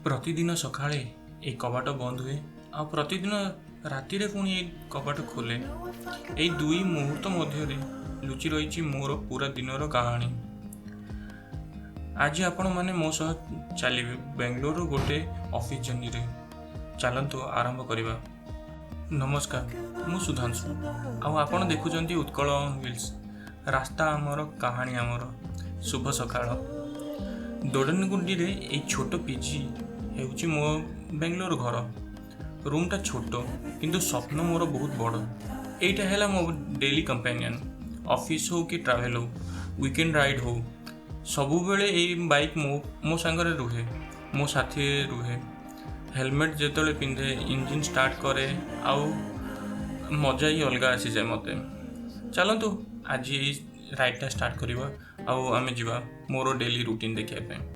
ପ୍ରତିଦିନ ସକାଳେ ଏଇ କବାଟ ବନ୍ଦ ହୁଏ ଆଉ ପ୍ରତିଦିନ ରାତିରେ ପୁଣି ଏଇ କବାଟ ଖୋଲେ। ଏଇ ଦୁଇ ମୁହୂର୍ତ୍ତ ମଧ୍ୟରେ ଲୁଚି ରହିଛି ମୋର ପୁରା ଦିନର କାହାଣୀ। ଆଜି ଆପଣମାନେ ମୋ ସହ ଚାଲିବେ ବେଙ୍ଗଲୋରରୁ ଗୋଟେ ଅଫିସ୍ ଜର୍ଣ୍ଣିରେ। ଚାଲନ୍ତୁ ଆରମ୍ଭ କରିବା। ନମସ୍କାର, ମୁଁ ସୁଧାଂଶୁ ଆଉ ଆପଣ ଦେଖୁଛନ୍ତି ଉତ୍କଳ ହ୍ୱିଲ୍ସ। ରାସ୍ତା ଆମର, କାହାଣୀ ଆମର। ଶୁଭ ସକାଳ। ଦୋଡ଼ନଗୁଣ୍ଡିରେ ଏଇ ଛୋଟ ପିଜି ହେଉଛି ମୋ ବେଙ୍ଗଲୋର ଘର। ରୁମ୍ଟା ଛୋଟ, କିନ୍ତୁ ସ୍ୱପ୍ନ ମୋର ବହୁତ ବଡ଼। ଏଇଟା ହେଲା ମୋ ଡେଲି କମ୍ପାନିଆନ୍। ଅଫିସ୍ ହଉ କି ଟ୍ରାଭେଲ୍ ହଉ, ୱିକେଣ୍ଡ ରାଇଡ୍ ହଉ, ସବୁବେଳେ ଏଇ ବାଇକ୍ ମୋ ମୋ ସାଙ୍ଗରେ ରୁହେ, ମୋ ସାଥିରେ ରୁହେ। ହେଲମେଟ୍ ଯେତେବେଳେ ପିନ୍ଧେ, ଇଞ୍ଜିନ୍ ଷ୍ଟାର୍ଟ କରେ ଆଉ ମଜା ହିଁ ଅଲଗା ଆସିଯାଏ ମୋତେ। ଚାଲନ୍ତୁ, ଆଜି ଏଇ ରାଇଡ଼୍ଟା ଷ୍ଟାର୍ଟ କରିବା ଆଉ ଆମେ ଯିବା ମୋର ଡେଲି ରୁଟିନ୍ ଦେଖିବା ପାଇଁ।